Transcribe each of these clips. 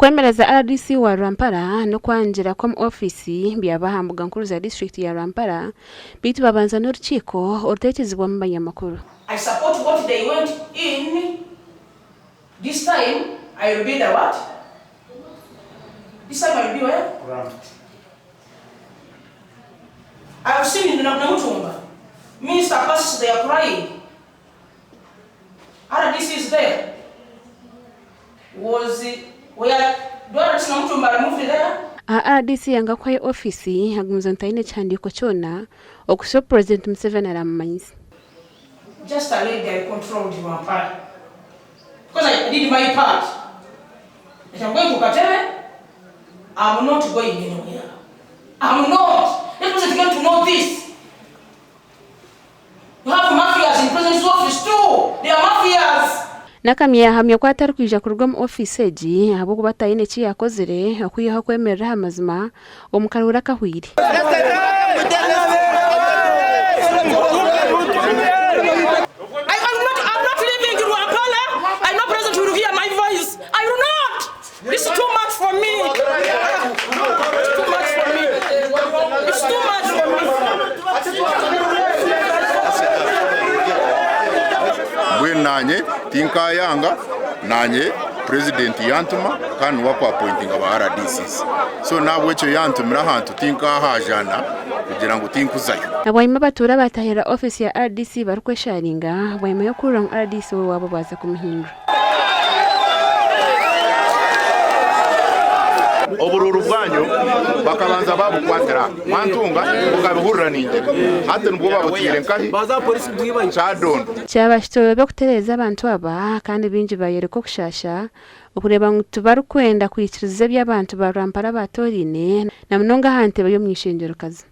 Okwemereza RDC wa Rwampara n'okwangira kw'omu ofiisi byaba aha mbuga nkuru za disiturikiti ya Rwampara beitu babanza n'orukiiko oruteekizibwamu banyamakuru. I support what they went in this time I will be the what? This time I will be where? Cramped. I have seen in Namutumba, minister passes they are crying. RDC is there. Was where do RDC Namutumba removed there? Aha RDC yanga kuhayo ofiisi agumize ngu taine kihandiiko kyona okuhitsya obu Purezidenti Museveni araamumanyise. Just a lady I controlled Rwampara because I did my part that I'm going to Katebe, I'm not going anywhere. I'm not. Let president get to know this. You have mafias in president's office too. They are mafias. Nakamya yahamya ku atarikwija kuruga omu ofiisi egi ahabw'okuba ataine eki yaakozire okwihaho okwemerera aha mazima omu karuuru akahweire. Mbwenu naanye tinkayanga, naanye purezidenti yantuma kandi niwe akwapointinga ba RDCs. So n'ahabw'ekyo yantumire ahantu tinkahaajana kugira ngu tinkuzayo. Na bwanyima abatuura baatahirira ofiisi ya RDC barikwesharinga bwanyima y'okuhurira ngu RDC w'owaabo baaza kumuhindura. Oburuuru bwanyu bakabanza baabukwatira aha, mwantunga mukabihurira ningira. Hati nibwo babutwire nkahi? Kyadondo. Kyaba kitoorobi okutereeza abantu aba kandi baingi baayoreka okushaasha okureeba ngu tibarikwenda kwikiriza ebi abantu ba Rwampara baatooraine na munonga aha ntebe y'omuny'eishengyerokazi.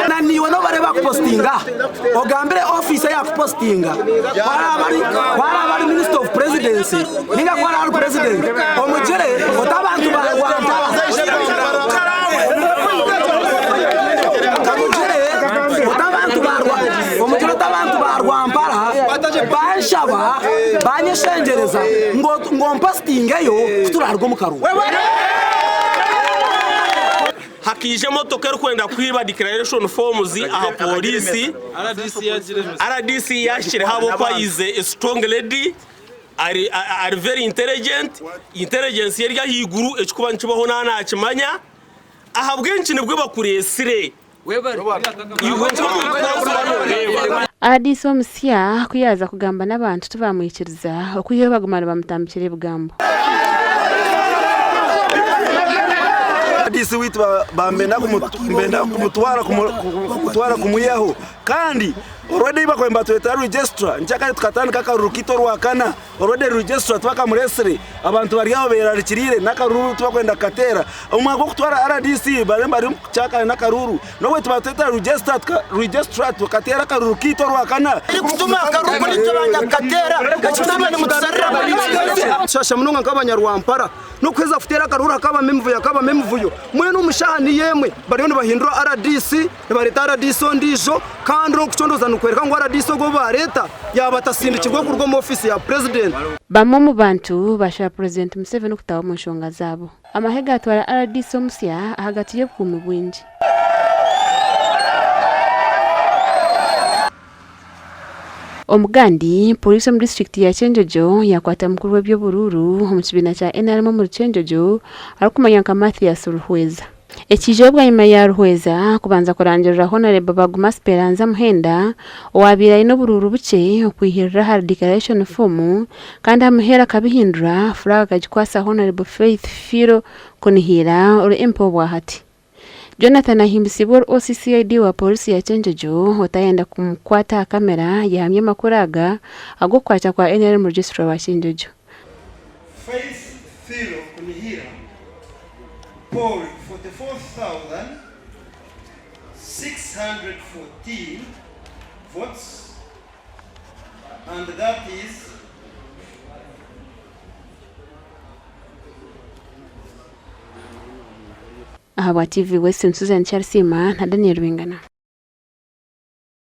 Na niiwe nobu barebe bakupositinga ogambire ofiisi eyakupositinga ku araabe ari minisita ofu purezidensi ninga ku araabe ari purezidenti omugire oti abantu ba Rwampara omugire oti abantu ba omugire oti abantu ba Rwampara banshaba banyeshengyereza ngu ompositingeyo ku turaruga omu karuuru. Hakaija emotoka erikwenda kwiba declaration forms aha pooriisi, RDC yaahikireho ahabw'okuba is a strong lady, ari very intelligent, intelligence ye eri ahaiguru ekirikuba nikibaho naaba naakimanya, ahabw'enki nibwo bakureetsire? Iwe nk'omuntu waaba nooreeba. RDC omusya ku yaaza kugamba n'abantu tibamwikiriza okwihaho baguma nibamutambikira ebigambo. RDC waitu bambenda kumutwara kumwihaho kandi already bakaba nibatweta registrar nkyakare tukatandika akaruru kaitu orwakana Already registrar tibakamuresire, abantu bari aho berarikirire n'akaruru tibakwenda kukateera. Omu mwanya gw'okutwara RDC bariyo bari kukyakana n'akaruru. N'obwe tubatwetera registrar tukateera akaruru kaitu orwakana. Ekirikutuma akaruru kuri tubanja kukateera ekituma nimutusharira Tushasha munonga nk'abanyarwampara n'okuheza kuteera akaruru hakabamu emivuyo hakabamu emivuyo mbwenu omu shaaha niyo emwe bariyo nibahindura RDC Nibareeta RDC ondiijo kandi okucondooza nikworeka ngu RDC ogwo ou baareeta yaaba atasindikirwe kuruga omu ofiisi ya Purezidenti. Bamwe omu bantu bashaba Purezidenti Museveni okutaho omu nshonga zaabo. Amahe gaatwara RDC omusya ahagati y'obukuumi bwingi. Omugandi, Pooriisi omu disiturikiti ya Kyenjojo yakwata mukuru w'eby'oburuuru omu kibiina kya NRM omuri Kyenjojo arikumanywa nka Mathias Ruhweza. Ekiijeho bwanyima ya Ruhweza kubanza kurangirira Honarebo Baguma Speranza Muhenda owaabaire aine oburuuru bukye okwihirira ahari declaration form kandi aha muheru akabihindura flag akagikwatsa Honarebo Faith Philo Kunihira ori MP obwahati. Jonathan Ahimbisibwe ori OCCID wa Pooriisi ya Kyenjojo otayenda kumukwata aha kamera yahamya amakuru aga ag'okukwata kwa NRM Registrar wa Kyenjojo. Faith Philo Kunihira polled 44,614 votes and that is Ahabwa TV Western Susan Kyarisiima na Daniel Rwingana.